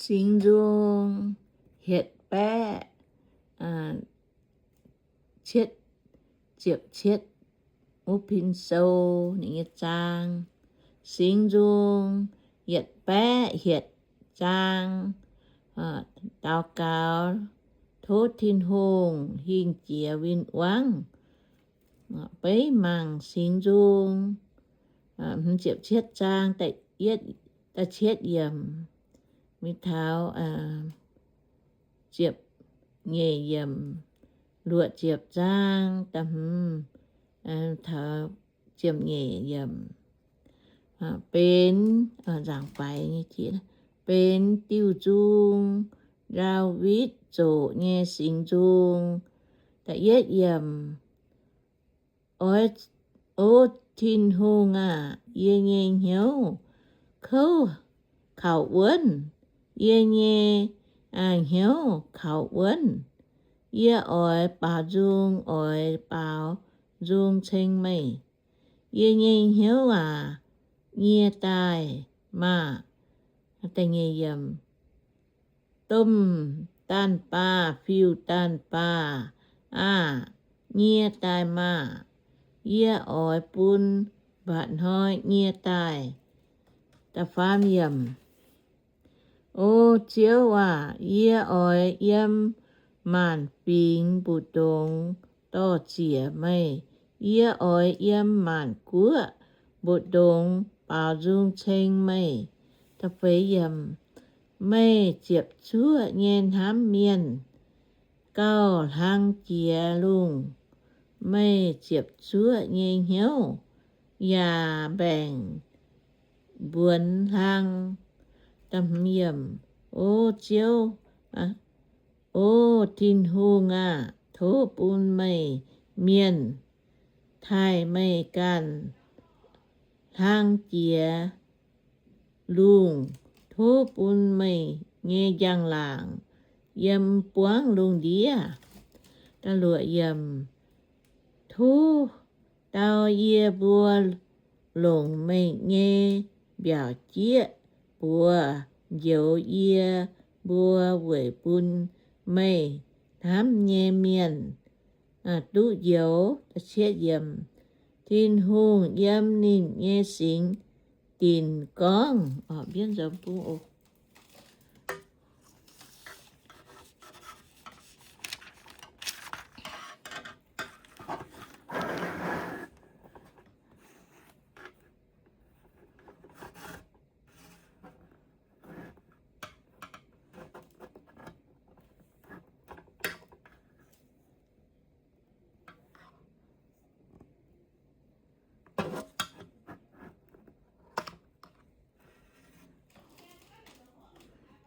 Singx Nzung hietc baeqv cietv ziepc cietv wuov pin sou ninh nyei zaang. Singx Nzung yietc baeqv hietc zaang, daux gaux tov Tin-Hungh hingh jiex win-wangv. Beiv mangc Singx Nzung hmz ziepc cietv zaang da'cietv yiemc mingh taux ziepc nyeic yiemc, luoqc ziepc zaang da'hmz taux ziepc nyeic yiemc. Benx nzaangc faix nyei, benx diuh nzung, Ndaawitv zoqc nyei singx nzung. Da'yietv yiemc. Oix, O Tin-Hungh aah! Yie nyei hnyouv kouv kaux wuonv, yie nyei hnyouv kaux wuonv. Yie oix baaux nzung, oix baaux nzung ceng meih. Yie nyei hnyouv aac, nyie daaih maah! Domh daanh baah, fiuv-daanh baah aah! Nyie daaih maah! Yie oix bun mba'hnoi nyie daaih. O Ziouv aac, yie oix yiem maanc fingx mbu'ndongx dor-ziec meih. Yie oix yiem maanc guoqv mbu'ndongx baaux nzung ceng meih. Meih ziepc zuoqv nyei hnamv mienh gauh hlang jiex lungh. Meih ziepc zuoqv nyei hnyouv yaac mbaengc mbuonx hlang. O Ziouv, O Tin-Hungh aah! Tov bun meih mienh taaih meih ganh hlang jiex lungh. Tov bun meih nyei njang-laangc yiem buangv lungh ndiev. Tov dau yie mbuo longc meih nyei mbiaauc jieqv buoz njoux yie mbuo weic bun meih hnamv nyei mienh duqv njoux. Tin-Hungh yiem ninh nyei singx dinc gorngv.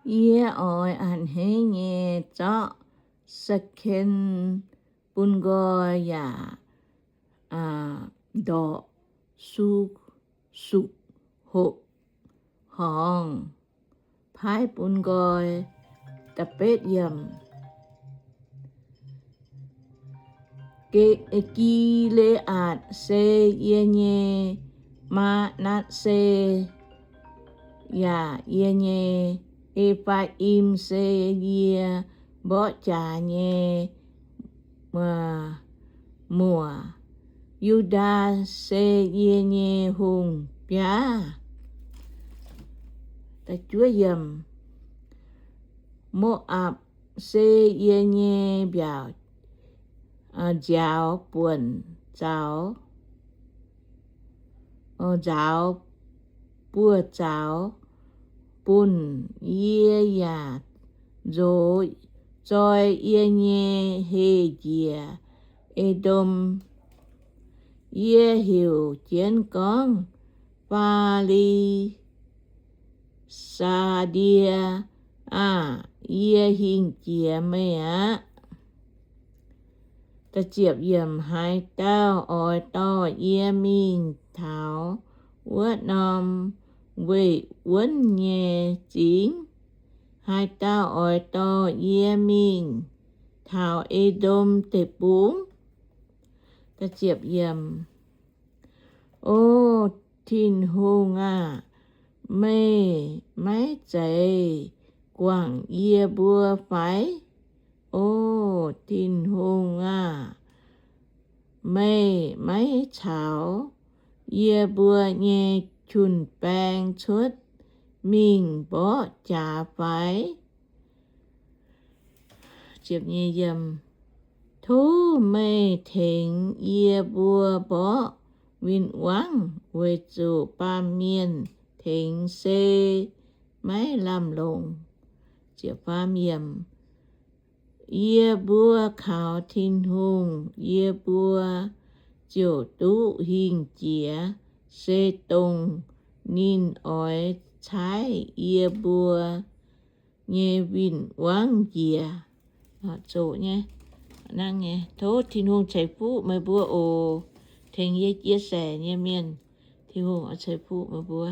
Yie oix a'hneiv nyei zorqv sa'ken bun nqoi yaac ndorqc su- suqv hoqc horngz paaiv bun nqoi. Gi^le^aatc se yie nyei, Maa^natv^se yaac yie nyei, E^faa^im se yie mborqv jaax nyei muoc, Yu^ndaa se yie nyei hungh biaav. Mo^apc se yie nyei mbiaauc, nziaaux buonc zaux, nzaaux buoz zaux bunh yie yaac nzox zoi yie nyei heh njiec, E^ndom. Yie heuc jienv gorngv, Faa^li^saa^ndie aah! Yie hingh jiex meih aqv. Haaix dauh oix dorh yie mingh taux wuov norm weih wuonv nyei zingv? Haaix dauh oix dorh yie mingh taux E^ndom Deic-Bung? O Tin-Hungh aah! Meih maiv zeiz guangc yie mbuo fai? O Tin-Hungh aah! Meih maiv caux yie mbuo nyei jun-baeng cuotv mingh mborqv jaax fai? Tov meih tengx yie mbuo mborqv win-wangv, weic zuqc baamh mienh tengx se maiv lamh longc. Yie mbuo kaux Tin-Hungh, yie mbuo ziouc duqv hingh jiex, se dongh ninh oix caaiv yie mbuo nyei win-wangv njiec. Zoqc nyei. Tov Tin-Hungh ceix fuqv meih mbuo oc. Tengx yie chia sẻ nyei mienh, Tin-Hungh oix ceix fuqv meih mbuo.